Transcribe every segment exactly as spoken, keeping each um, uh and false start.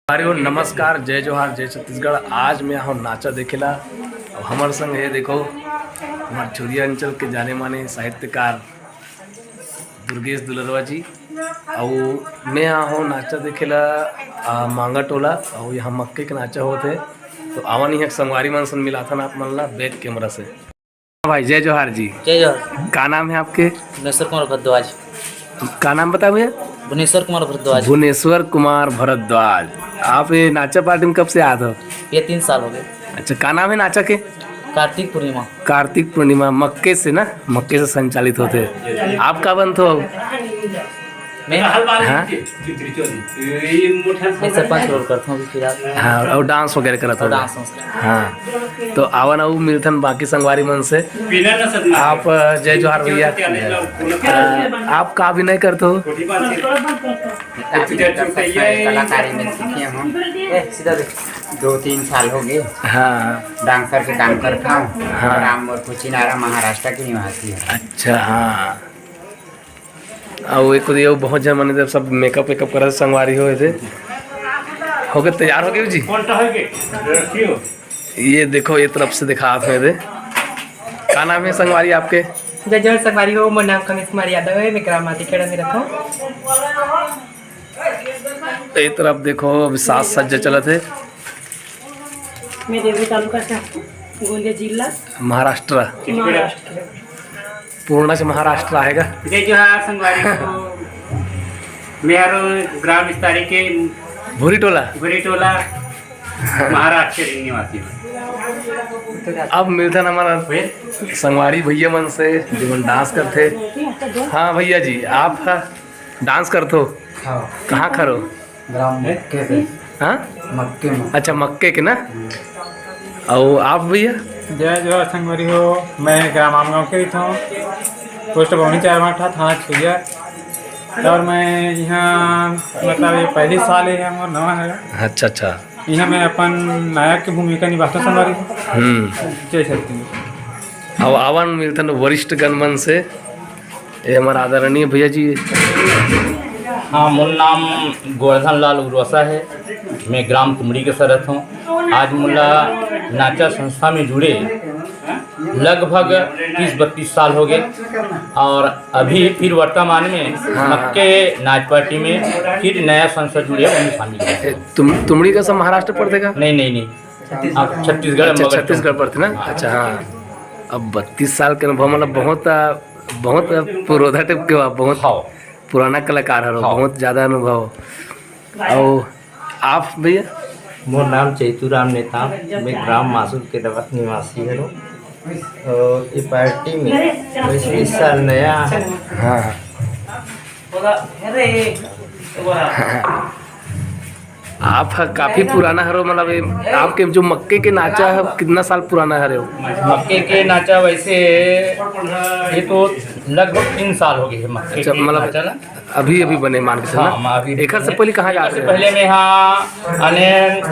अरे हो, नमस्कार, जय जोहार, जय छत्तीसगढ़। आज मैं आहूँ नाचा देखेला। अब हमर संग हे, देखो, हमर छुरिया अंचल के जाने माने साहित्यकार दुर्गेश दुलरवा जी। अउ मैं आहूँ नाचा देखेला, आ, मांगा टोला, अउ यहाँ मक्के के नाचा होत हे। तो आवन, यहाँ संगवारी मन सन मिलाथन आप मन ला back camera से। भाई, जय जोहार जी। जय जोहार। का नाम है आपके? भुवनेश्वर कुमार भरद्वाज। का नाम बताया भैया? भुवनेश्वर कुमार भरद्वाज। भुवनेश्वर कुमार भरद्वाज, आप ये नाचा पार्टी में कब से आत हो? ये तीन साल हो गए। अच्छा, का नाम है नाचा के? कार्तिक पूर्णिमा। कार्तिक पूर्णिमा, मक्के से ना, मक्के से संचालित होते। आप का बनत हो? मैं हाँ? मैं सरपंच रोल करता हूँ अभी फिलहाल। हाँ, और dance वगैरह करत हो? Dance वगैरह। हाँ, तो आवा ना, वो मिलथन बाकी संगवारी मन से। आप, अ, जय जोहार भैया। अ, आप का अभिनय करत हो? कलाकारी में सीखे हूँ। ए, सीधा देख। दो तीन साल हो गए। हाँ। Dancer के काम करता हूँ। हाँ। राम और कुचिनारा महाराष्ट्र के निवासी है। अच्छा, हाँ। अउ एक कोती अउ बहुत झन मन इधर सब makeup वेकअप करत संगवारी हो, एदे होगे, तैयार होगे जी। ये देखो, ये तरफ से दिखात हे एदे। का नाम है संगवारी आपके? जय जोहार संगवारी हो, मोर नाम कमलेश कुमार यादव है, मैं ग्राम माटीखेड़ा में रहता हूँ। ये तरफ देखो, अभी साज सज्जा चलत हे। मैं देवरी तालुका से हूँ, गोंदिया जिला। महाराष्ट्र। महाराष्ट्र। पूर्ण से महाराष्ट्र आएगा। जय जोहार संगवारी हो। मैं हरो ग्राम विस्तारी के भूरी टोला। भूरी टोला, महाराष्ट्र के निवासी हूँ। अब मिलथन हमर संगवारी भैया मन से, जेमन dance करथे। हाँ भैया जी, आप ह dance करथो? हाँ। कहाँ खरो? ग्राम मक्के के। हाँ? मक्के में। अच्छा, मक्के के ना? हम्म। अउ आप भैया? जय जोहार संगवारी हो, मैं ग्राम आमगांव के रहिथों, post बमनी चारमाठा, थाना छुरिया। और मैं यहाँ, मतलब, ये पहली साल है मोर नवा है। अच्छा, अच्छा। यहाँ मैं अपन नायक की भूमिका निभाता संगवारी हो। हम्म। जय छत्तीसगढ़। अब आवन मिलथन वरिष्ठ गण मन से। ये हमारा आदरणीय भैया जी। हाँ, मोर नाम गोवर्धन लाल उर्वसा है, मैं ग्राम कुमड़ी के सरत हूँ। आज मोला नाचा संस्था में जुड़े लगभग तीस बत्तीस साल हो गए और अभी फिर वर्तमान में हाँ। मक्के नाच पार्टी में फिर नया संस्था जुड़े, वहीं शामिल है। ए, तुम, तुमड़ी का सब महाराष्ट्र पड़थे का? नहीं, नहीं, नहीं। आप छत्तीसगढ़, अच्छा, मगध छत्तीसगढ़ पड़थे ना? हाँ। अच्छा, हाँ। अब बत्तीस साल के अनुभव, मतलब, बहुत, आ, बहुत पुरोधा type के बा, बहुत हाँ। पुराना कलाकार हरो, हाँ। बहुत ज्यादा अनुभव। अउ आप भैया? मोर नाम चैतू राम नेताम, मैं ग्राम मासुर के दवा-, निवासी हरो। और ये पार्टी में वैसे इस साल नया है। हाँ, हाँ। आप ह काफी पुराना हरो, मतलब, ये आपके जो मक्के के नाचा है, कितना साल पुराना हरे हो? मक्के के नाचा वैसे ये तो लगभग तीन साल हो गए है मक्के अच्छा, के मतलब, नाचा ना। अभी, अभी बने, मान के चलना। हाँ, अभी एकर से बने। पहले कहाँ एकर जाते से रहे? पहले मैं हाँ, अने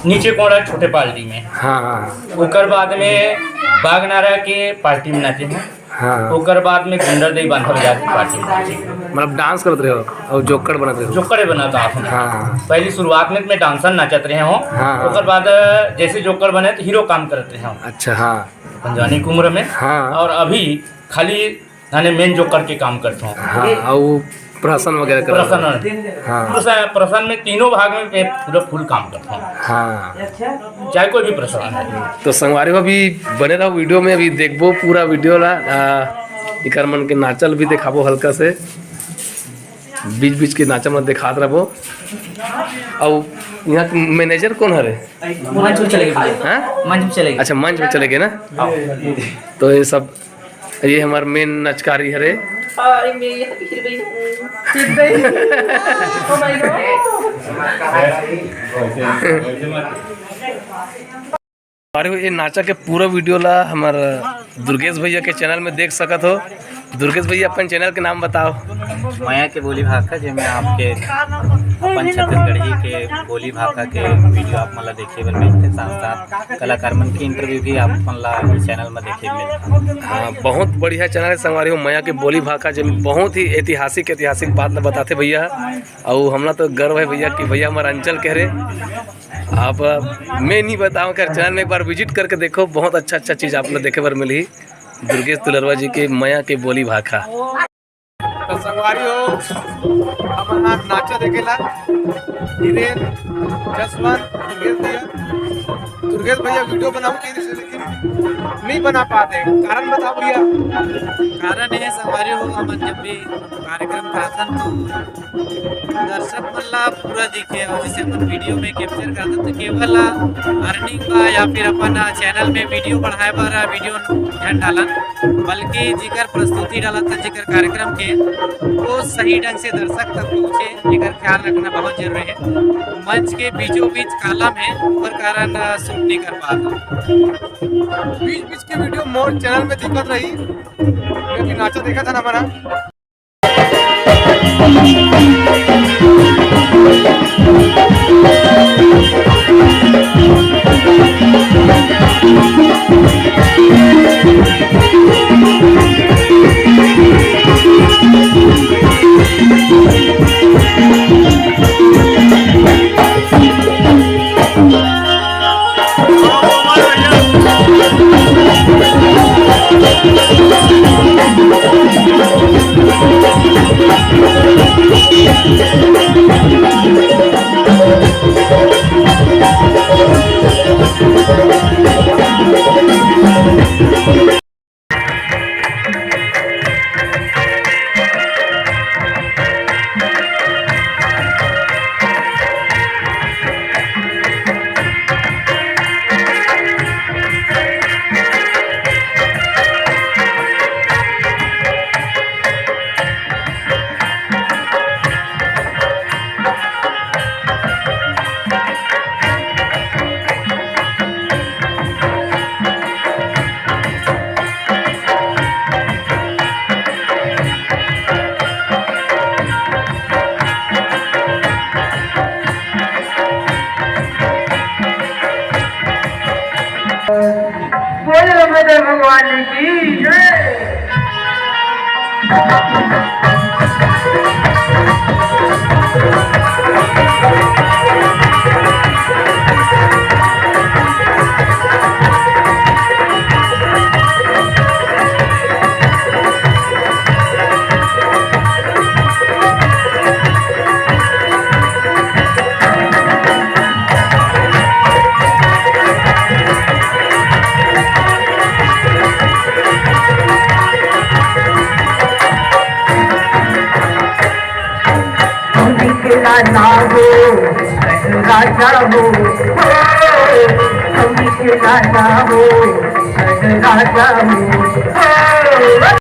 नीचे कोड़ा छोटे पार्टी में। हाँ, हाँ। ओकर बाद में बागनारा के पार्टी में नाचे हैं। हाँ। ओकर बाद में गुंडरदेही बांधा बाजार की पार्टी में। मतलब dance करत रहे हो और जोकर बनत रहे हो? जोकरे बनत रहे हो। हाँ। पहली शुरुआत में मैं dancer नाचत रहे हूँ। हाँ, हाँ। ओकर बाद जैसे जोकर बने तो हीरो काम करत रहे हूँ। अच्छा, हाँ। अपन जवानी की उम्र में। हाँ। और अभी खाली माने main जोकर के काम करत हूँ। हाँ, और वो प्रहसन वगैरह करत हो? प्रहसन। हाँ। प्रहसन, प्रहसन में तीनों भाग में मैं पूरा full काम करत हूँ। हाँ। चाहे कोई भी प्रसंग है। तो संगवारी हो, अभी बने रहो video में, अभी देखबो पूरा video ला। आ, इकर मन के नाचल भी देखाबो हल्का से, बीच बीच के नाचा मन देखात रहबो। अउ यहाँ के manager कौन हरे? मंच में चले गए भैया। हाँ? मंच में चले गए। अच्छा, मंच में चले गए ना? हाँ। तो ये सब ये हमार main नचकारी हरे। अरे, मैं ये तो गिर गई हूँ। गिर गई। Oh my God। अरे, ये नाचा के पूरा video ला हमार दुर्गेश भैया के channel में देख सकत हो। दुर्गेश भैया, अपन चैनल के नाम बताओ। मया के बोली भाखा, जेमे आपके अपन छत्तीसगढ़ी के बोली भाखा के वीडियो आप मन ला देखे बर मिलथे, साथ साथ कलाकार मन के इंटरव्यू भी आप मन ला चैनल में देखे मिलथे। हाँ, बहुत बढ़िया चैनल है संगवारी हो, मया के बोली भाखा, जेमे बहुत ही ऐतिहासिक, ऐतिहासिक बात ला बताथे भैया। अउ हमला तो गर्व है भैया कि भैया हमारा अंचल के हरे। आप, मैं नहीं बताऊँ, खैर चैनल में एक बार विजिट करके देखो, बहुत अच्छा अच्छा चीज़ आप लोग देखे बर मिलही। दुर्गेश दुलरवा जी के मया के बोली भाखा। तो संगवारी हो, हमन आज नाचा देखेला, धीरेन, जसवंत, दुर्गेश भैया, दुर्गेश भैया वीडियो बनाओ के, लेकिन नहीं बना पाते, कारण बताओ भैया। कारण ये संगवारी हो, हमन जब भी कार्यक्रम कराथन तो दर्शक मन ला पूरा दिखे, और जैसे अपन वीडियो में कैप्चर करथन तो केवल अर्निंग बर या फिर अपन चैनल में वीडियो बढ़ाए बर वीडियो झन डालन, बल्कि जेकर प्रस्तुति डालत हे, जेकर कार्यक्रम के, वो सही ढंग से दर्शक तक पहुँचे, एकर ख्याल रखना बहुत जरूरी है। मंच के बीचों बीच कॉलम है, ओकर कारण शूट नहीं कर पाता। बीच बीच के वीडियो मोर चैनल में दिखत रही, मैं भी नाचा देखा था ना हमारा। बोलो रामचंद्र भगवान की जय। राजा हो, राजा हो, राजा हो।